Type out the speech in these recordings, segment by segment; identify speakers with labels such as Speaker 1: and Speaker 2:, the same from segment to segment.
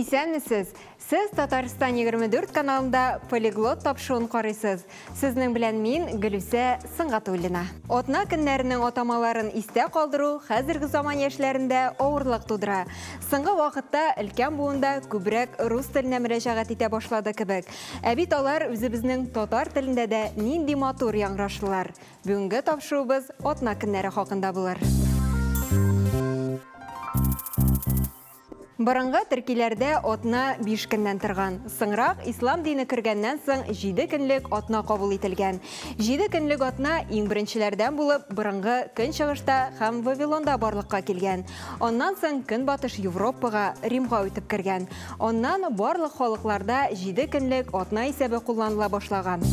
Speaker 1: Исәнмесез! Сез Татарстан 24 каналында Полиглот тапшыруын карыйсыз. Сезнең белән мин, Гөлүсә Сөнгатуллина. Атна көннәренең атамаларын истә калдыру хәзерге заман яшьләрендә авырлык тудыра. Соңгы вакытта өлкән буын да күбрәк рус теленә мөрәҗәгать итә башлады кебек. Ә бит алар үзебезнең татар телендә дә нинди матур яңгырашлылар. Бүгенге тапшыруыбыз атна көннәре хакында булыр. Борынгы төркиләрдә атна биш көннән торган. Соңрак, ислам дине кергәннән соң, җиде көнлек атна кабул ителгән. Җиде көнлек атна иң беренчеләрдән булып Борынгы Көнчыгышта һәм Вавилонда барлыкка килгән. Аннан соң Көнбатыш Европага, Римга үтеп кергән. Аннан барлык халыкларда җиде көнлек атна исәбе кулланыла башлаган.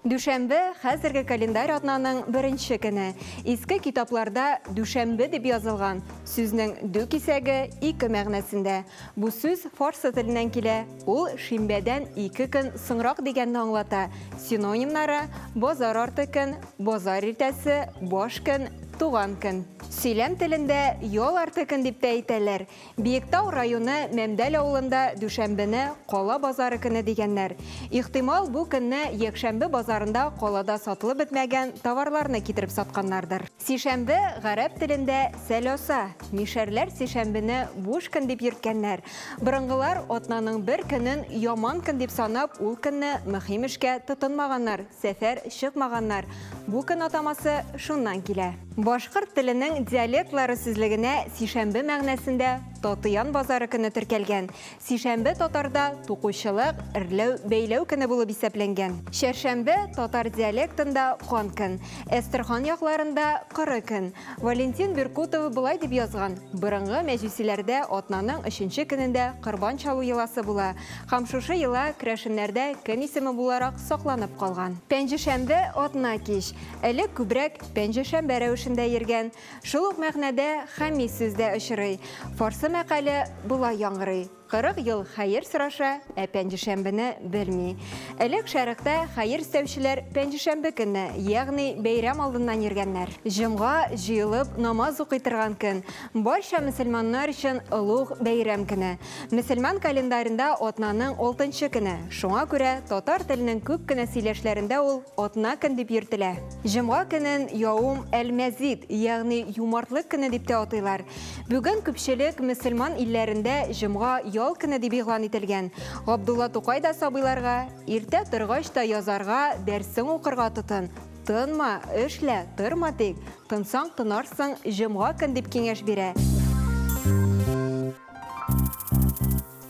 Speaker 1: Дүшәмбе, хәзерге календарь атнаның беренче көне. Иске китапларда дүшәмбе дип язылган. Сүзнең дү кисәге ике мәгънәсендә. Бу сүз фарсы теленнән килә. Ул шимбәдән ике көн соңрак дигәнне аңлата. Синонимнары, базар арты көн, базар иртәсе, баш көн, туган көн. Сөйләм телендә ял арты көн дип тә әйтәләр. Биектау районы Мәмдәл авылында дүшәмбене кала базары көне дигәннәр. Ихтимал, бу көнне якшәмбе базарында калада сатылып бетмәгән товарларны китереп сатканнардыр. Сишәмбе гарәп телендә сәлоса. Мишәрләр сишәмбене буш көн дип йөрткәннәр. Борынгылар атнаның бер көнен яман көн дип санап, ул көнне мөһим эшкә тотынмаганнар. Сәфәр чыкмаганнар. Бу көн атамасы шуннан килә. Башкорт теленең диалектлары сүзлегенә сишәмбе мәгънәсендә Татыян базары көне теркәлгән. Сишәмбе татарда тукучылык, эрләү, бәйләү көне булып исәпләнгән. Чәршәмбе татар диалектында кан көн. Әстерхан якларында коры көн. Валентин Беркутов болай дип язган, Борынгы мәҗүсиләрдә атнаның өченче көнендә корбан чалу йоласы була. Һәм шушы йола керәшеннәрдә көн исеме буларак сакланып калган. Пәнҗешәмбе, атна кич. Элек күбрәк пәнҗешәмбә рәвешендә йөргән. Шул ук мәгънәдә хәмис сүз дә очрый. Фарсы мәкале болай яңгырый. 40 ел хәер сораша, ә пәнҗешәмбене белми. Элек шәрыкта хәер эстәүчеләр пәнҗешәмбе көнне, ягъни бәйрәм алдыннан йөргәннәр. Җомга, җыелып намаз укый торган көн. Барча мөселманнар өчен олуг бәйрәм көне. Мөселман календаренда атнаның алтынчы көне. Шуңа күрә татар теленең күп кенә сөйләшләрендә ул атна көн дип йөртелә. Җомга көнен Яум әл-Мәзид, ягъни юмартлык көне дип тә атыйлар. Бүген күпчелек мөселман илләрендә җомга ял көне дип игълан ителгән. Габдулла Тукай да сабыйларга, Иртә торгач та язарга, дәрсең укырга тотын. Тынма, эшлә, торма тик, тынсаң тынарсың җомга көн дип киңәш бирә.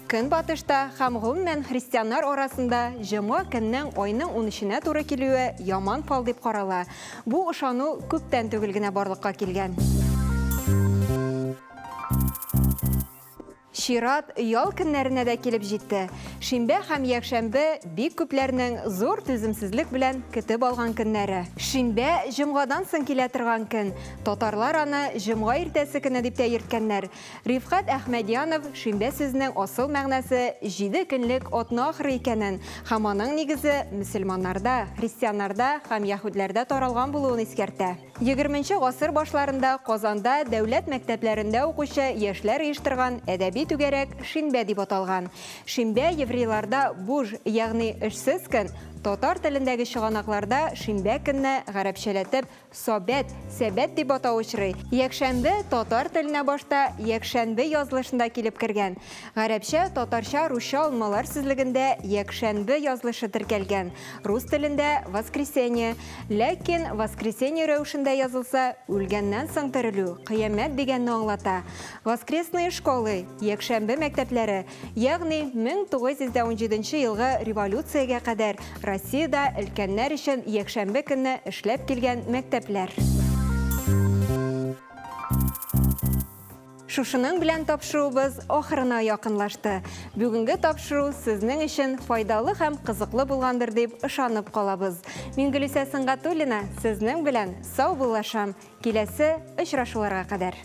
Speaker 1: Көнбатышта һәм гомумән христианнар арасында җомга көннең айның унөченә туры килүе яман фал дип карала. Бу ышану күптән түгел генә барлыкка килгән. Чират ял көннәренә дә килеп җитте. Шимбә һәм якшәмбе бик күпләрнең зур түземсезлек белән көтеп алган көннәре. Шимбә, җомгадан соң килә торган көн. Татарлар аны җомга иртәсе көне дип тә йөрткәннәр. Рифкать Әхмәдьянов шимбә сүзенең асыл мәгънәсе җиде көнлек атна ахыры икәнен һәм аның нигезе мөселманнарда, христианнарда һәм яһүдләрдә таралган булуын искәртә. Егерменче гасыр башларында Казанда дәүләт мәктәпләрендә укучы яшьләр оештырган әдәби түгәрәк Шимбә дип аталган. Шимбә еврейларда буж, ягъни эшсез көн, татар телендәге чыганакларда шимбә көнне гарәпчәләтеп Сабәт, сәбәт дип атау очрый. Якшәмбе татар теленә башта якшәнбе язылышында килеп кергән. Гарәпчә, татарча, русча алынмалар сүзлегендә якшәнбе язылышы теркәлгән. Рус телендә воскресенье. Ләкин воскресенье рәвешендә язылса, үлгәннән соң терелү, кыямәт дигәнне аңлата. Воскресные школы, якшәмбе мәктәпләре, Ягъни 1917 нче елгы революциягә кадәр Россиядә өлкәннәр өчен якшәмбе көнне эшләп килгән мәктәпләр. Шушының белән тапшыруыбыз ахырына якынлашты. Бүгенге тапшыру сезнең өчен файдалы һәм кызыклы булгандыр дип ышанып калабыз. Мин Гөлүсә Сөнгатуллина сезнең белән саубуллашам. Киләсе очрашуларга кадәр.